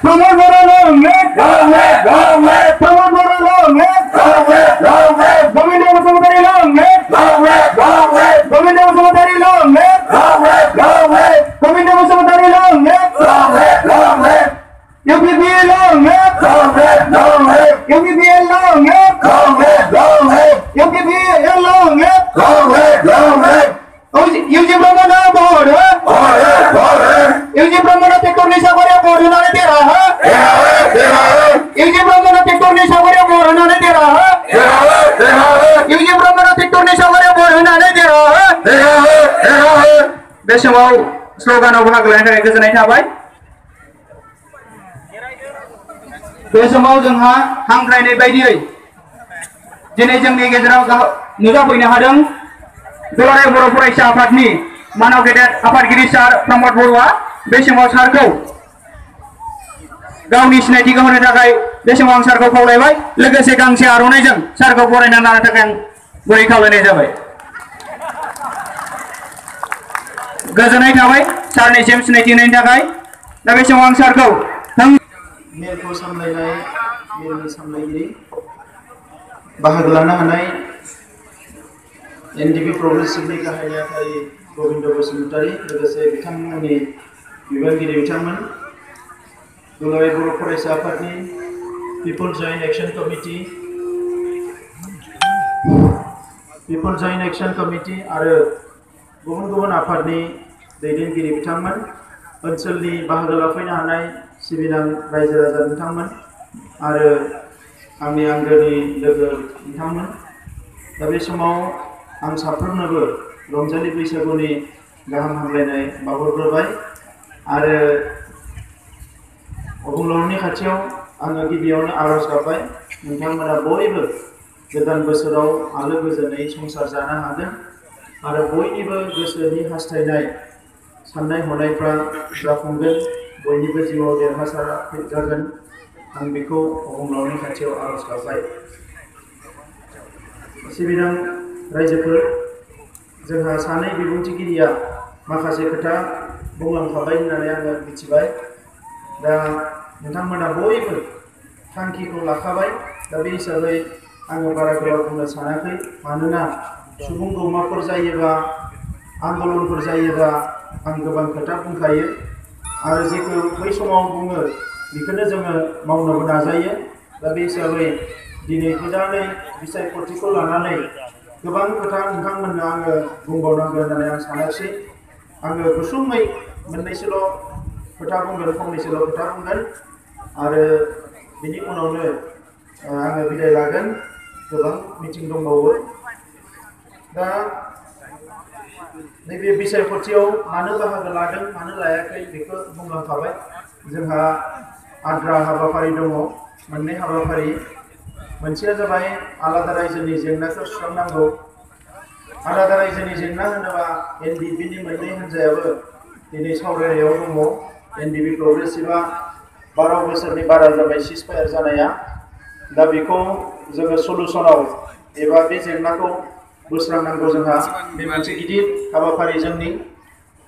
Promote Boro long live. Long live. Long live. Promote Boro long live. Long live. Long live. Govinda Basamatari long live. Long live. Long live. Govinda Basamatari long live. Long live. Long live. Govinda Basamatari long live. Long live. Long live. UPPL long live. Long live. Long live. UPPL long live. Long live. Long live. UPPL long live. Long live. Long live. UG Brahmana board है UG Brahmana tractor निशावरिया board उन्होंने दे रहा है UG Brahmana tractor निशावरिया board उन्होंने दे रहा है UG Brahmana tractor निशावरिया board उन्होंने दे रहा है बे समाव स्लोगानाव बाहागो लानो थाखाय गोजोननाय थाबाय बे समाव जोंहा हांख्रायनाय बायदियै दिनै जोंनि गेजेराव नुजाफैनो हादों दुलाराय बर' फरायसा आफादनि मानव गेदेर आफादगिरि सार प्रमद बरुवा बे समाव सारखौ गावनि सिनायथिखौ होनो थाखाय बे समाव आं सारखौ खावलायबाय लोगोसे गांसे आर'नाइजों सारखौ बरायना लानो थाखाय आं गुरै खावलायनाय जाबाय गोजोननाय थाबाय सारनिसिम सिनायथि होनायनि थाखाय दा बे समाव आं सारखौ मेलखौ सामलायनाय मेलनि सामलायगिरि बाहागो लानो हानाय एनडिपि प्रग्रेसिभनि गाहाय नेहाथारि गोविंद बसुमतारी लोगोसे बिथांमोननि बिबानगिरि बिथांमोन दुलाराय बर' फरायसा आफादनि पिपल जयेन्ट एक्शन कमिटि आरो गुबुन गुबुन आफादनि दैदेनगिरि बिथांमोन ओनसोलनि बाहागो लाफैनो हानाय सिबिनां रायजो राजा बिथांमोन आरो आंनि आंगोनि लोगो बिथांमोन दा बे समाव आं साफ्रोमनोबो रंजालि बैसागुनि गाहाम हामलायनाय बावहरग्रोबाय आरो अबंलावरिनि खाथियाव आङो गिबियावनो आर'ज गाबबाय नोंथांमोना बयबो गोदान बोसोराव आलो गोजोनै संसार जानो हागोन आरो बयनिबो गोसोनि हास्थायनाय साननाय हनायफ्रा जाफुंगोन बयनिबो जिउआव देरहासार जागोन आं बेखौ अबंलावरिनि खाथियाव आर'ज गाबबाय सिबिनां रायजोफोर जोंहा सानै बिबुंथिगिरिया माखासे खोथा बुंलांखाबाय होननानै आङो मिथिबाय दा नोंथांमोना बयबो थांखिखौ लाखाबाय दा बे हिसाबै आङो बारा गोलाव बुंनो सानाखै मानोना सुबुं गौमाफोर जायोबा आन्दलनफोर जायोबा आं गोबां खोथा बुंखायो आरो जेखौ बै समाव बुङो बेखौनो जोङो मावनोबो नाजायो दा बे हिसाबै दिनै गोदानै बिसायख'थिखौ लानानै गोबां खोथा नोंथांमोननो आङो बुंबावनांगौ होननानै आं सानाखिसै आङो गुसुङै मोननैसोल' खोथा बुंगोन फंनैसोल' खोथा बुंगोन आरो बिनि उनावनो आङो बिदाय लागोन गोबां मिटिं दंबावो दा नैबे बिसायख'थियाव मानो बाहागो लादों मानो लायाखै बेखौ बुंलांखाबाय जोंहा आद्रा हाबाफारि दङ मोननै हाबाफारि मोनसेया जाबाय आलादा रायजोनि जेंनाखौ सुस्रांनांगौ आलादा रायजोनि जेंना होनोबा एनडिपिनि मोननै हान्जायाबो दिनै सावरायनायाव दङ एनडिपि प्रग्रेसिभा 12 बोसोरनि बारा जाबाय सिजफायार जानाया दा बेखौ जोङो सलुसनाव एबा बे जेंनाखौ बोस्रांनांगौ जोंहा बे मोनसे गिदिर हाबाफारि जोंनि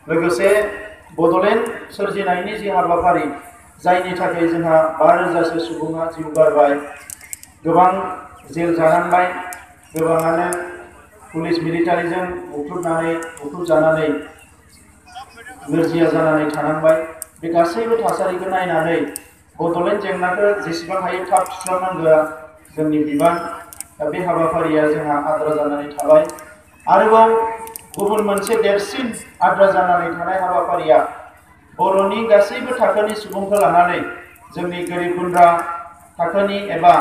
लोगोसे बड'लेण्ड सोरजिनायनि जि हाबाफारि जायनि थाखाय जोंहा 5,000सो सुबुङा जिउ गारबाय गोबां जेल जानांबाय गोबाङानो पुलिस मिलिटारिजों बुख्रुबजानानै नोरजिया जानानै थानांबाय बे गासैबो थासारिखौ नायनानै बड'लेण्ड जेंनाखौ जेसेबां हायो थाब सुस्रांनांगौआ जोंनि बिबान दा बे हाबाफारिया जोंहा आद्रा जानानै थाबाय आरोबाव गुबुन मोनसे देरसिन आद्रा जानानै थानाय हाबाफारिया बर'नि गासैबो थाखोनि सुबुंखौ लानानै जोंनि गोरिब गुन्द्रा थाखोनि एबा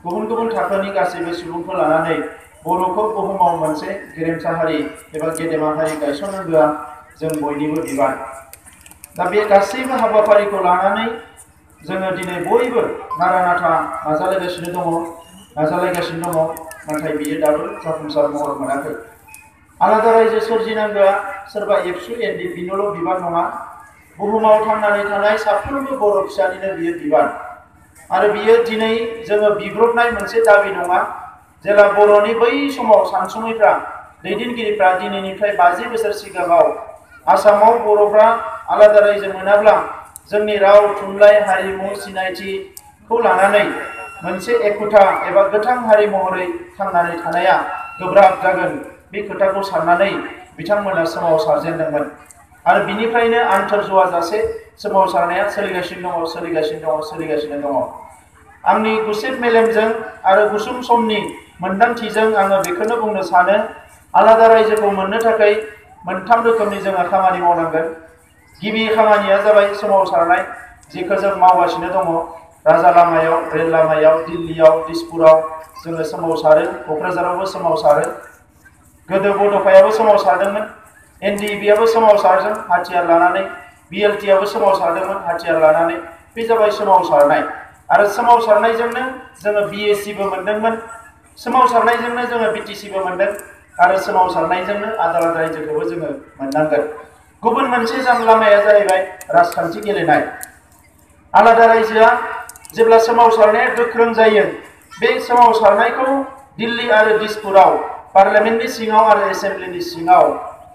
गुबुन गुबुन थाखोनि गासैबो सुबुंखौ लानानै बर'खौ बुहुमाव मोनसे गेरेमसा हारि एबा गेदेमा हारि गायसननांगौआ जों बयनिबो बिबान दा बे गासैबो हाबाफारिखौ लानानै जोङो दिनै बयबो नारा नाथा नाजालायगासिनो दङ नाथाय बियो दाबो जाफुंसार महर मोनाखै आलादा रायजो सोरजिनांगौआ सोरबा एबसु एनडिपिनिल' बिबान नङा बुहुमाव थांनानै थानाय साफ्रोमबो बर' फिसानिनो बियो बिबान आरो बियो दिनै जोङो बिब्रबनाय मोनसे दाबि नङा जेला बर'नि बै समाव सानसुमैफ्रा दैदेनगिरिफ्रा दिनैनिफ्राय 50 बोसोर सिगाङाव आसामाव बर'फ्रा आलादा रायजो मोनाब्ला जोंनि राव थुनलाइ हारिमु सिनायथिखौ लानानै मोनसे एखुथा एबा गोथां हारि महरै थांनानै थानाया गोब्राब जागोन बे खोथाखौ साननानै बिथांमोना सोमावसारजेनदोंमोन आरो बिनिफ्रायनो आन्थोर ज'वाजासे सोमावसारनाया सोलिगासिनो दङ। आंनि गुसेब मेलेमजों आरो गुसुं समनि मोन्दांथिजों आङो बेखौनो बुंनो सानो आलादा रायजोखौ मोननो थाखाय मोनथाम रोखोमनि जोङो खामानि मावनांगोन। गिबि खामानिया जाबाय सोमावसारनाय जेखौ जों मावगासिनो दङ। राजा लामायाव, रेल लामायाव, दिल्लीयाव, दिसपुराव जोङो सोमावसारो, क'क्राझारावबो सोमावसारो। गोदो बड'फायाबो सोमावसारदोंमोन, एनडिएफबिआबो सोमावसारदों हाथियार लानानै, बिएलटिआबो सोमावसारदोंमोन हाथियार लानानै। बे जाबाय सोमावसारनाय आरो सोमावसारनायजोंनो जोङो बिएसिबो मोनदोंमोन, सोमावसारनायजोंनो जोङो बिटिसिबो मोनदों आरो सोमावसारनायजोंनो आदालत रायजोखौबो जोङो मोननांगोन। गुबुन मोनसे लामाया जाहैबाय राजखान्थि गेलेनाय। आलादा रायजोआ जेब्ला सोमावसारनाया गोख्रों जायो बे सोमावसारनायखौ दिल्ली आरो दिसपुराव पार्लियामेन्टनि सिङाव आरो एसेम्ब्लिनि सिङाव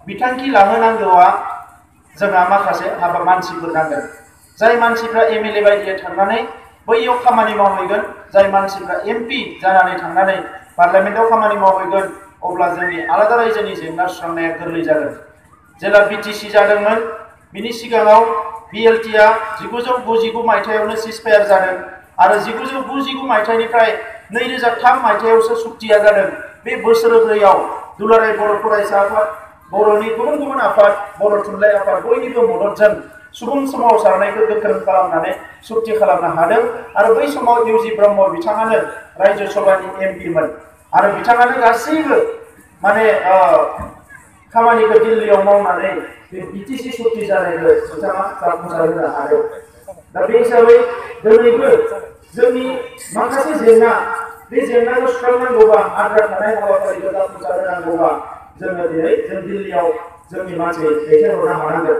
बिथांखि लाहोनांगौआ जोंहा माखासे मानसिफोर नांगोन। जाय मानसिफ्रा एमएलए बायदियै थांनानै बैयाव खामानि मावहैगोन, जाय मानसिफ्रा एमपि जानानै थांनानै पार्लियामेन्टआव खामानि मावहैगोन, अब्ला जोंनि आलादा रायजोनि जेंना सुस्रांनाया गोरलै जागोन। जेब्ला बिटिसि जादोंमोन बिनि सिगाङाव बिएलटिआ 1999 मायथाइयावनो सिजफायार जादों आरो 1999 मायथाइनिफ्राय 2003 मायथाइयावसो सुक्तिया जादों। बे बोसोरब्रैयाव दुलाराय बर' फरायसा आफाद, बर'नि गुबुन गुबुन आफाद, बर' थुनलाइ आफाद बयनिबो मददजों सुबुं सोमावसारनायखौ गोख्रों खालामनानै सुक्ति खालामनो हादों आरो बै समाव इउजि ब्रह्म बिथाङानो रायजो सभानि एमपिमोन आरो बिथाङानो गासैबो खामानिखौ दिल्लीयाव मावनानै बे बिटिसि सुक्ति जानायखौ बिथाङा जाफुंसार होनो हादों। दा बे हिसाबै दिनैबो जोंनि माखासे जेंना बे जेंनाखौ सुस्रांनांगौबा आद्रा थानाय हाबाफारिखौ जाफुंसार होनांगौबा जोङो दिनै दिल्लीयाव जोंनि मानसि दैथायहरनो हानांगोन।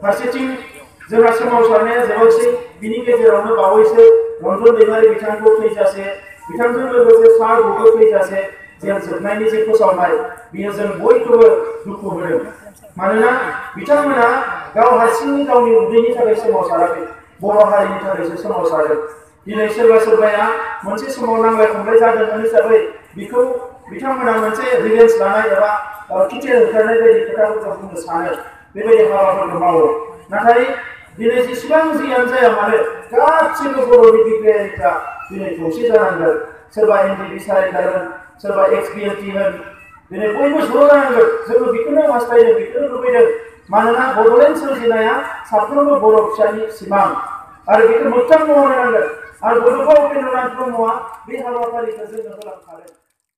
फारसेथिं जोंहा सोमावसारनाया जोबाखसै, बिनि गेजेरावनो बावैसो रन्जन दैमारि बिथांखौ थैजासे, बिथांजों लोगोसे सार गगৈ थैजासे जेल जोबनायनि जे फोसावनाय बियो जों बयखौबो दुखु होदों। मानोना बिथांमोना गाव हारसिंनि गावनि उदैनि थाखाय सोमावसाराखै, बर' हारिनि थाखायसो सोमावसारदों। दिनै सोरबा सोरबाया मोनसे समाव नांलाय खमलाय जादोंमोन हिसाबै बेखौ बिथांमोना मोनसे रिभेन्स लानाय एबा खिथेर होखारनाय बायदि खोथाफोरखौ बुंनो सानो, बेबायदि हाबाफोरखौ मावो। नाथाय दिनै जेसेबां जियानो जाया मानो गासिबो बर'नि बिग्रायारिफ्रा दिनै खौसे जानांगोन। सोरबा एनडिएफबि सारेन्डार होन, सोरबा एक्स-बिएलटि होन, दिनै बयबो ज' जानांगोन। जोङो बेखौनो हास्थायदों, बेखौनो लुबैदों। मानोना बड'लेण्ड सोरजिनाया साफ्रोमबो बर' फिसानि सिमां आरो बेखौ मोगथां महर होनांगोन आरो बड'फा उपेन्द्रनाथ ब्रह्मआ बे हाबाफारिखौ जोंनो होलांखादों।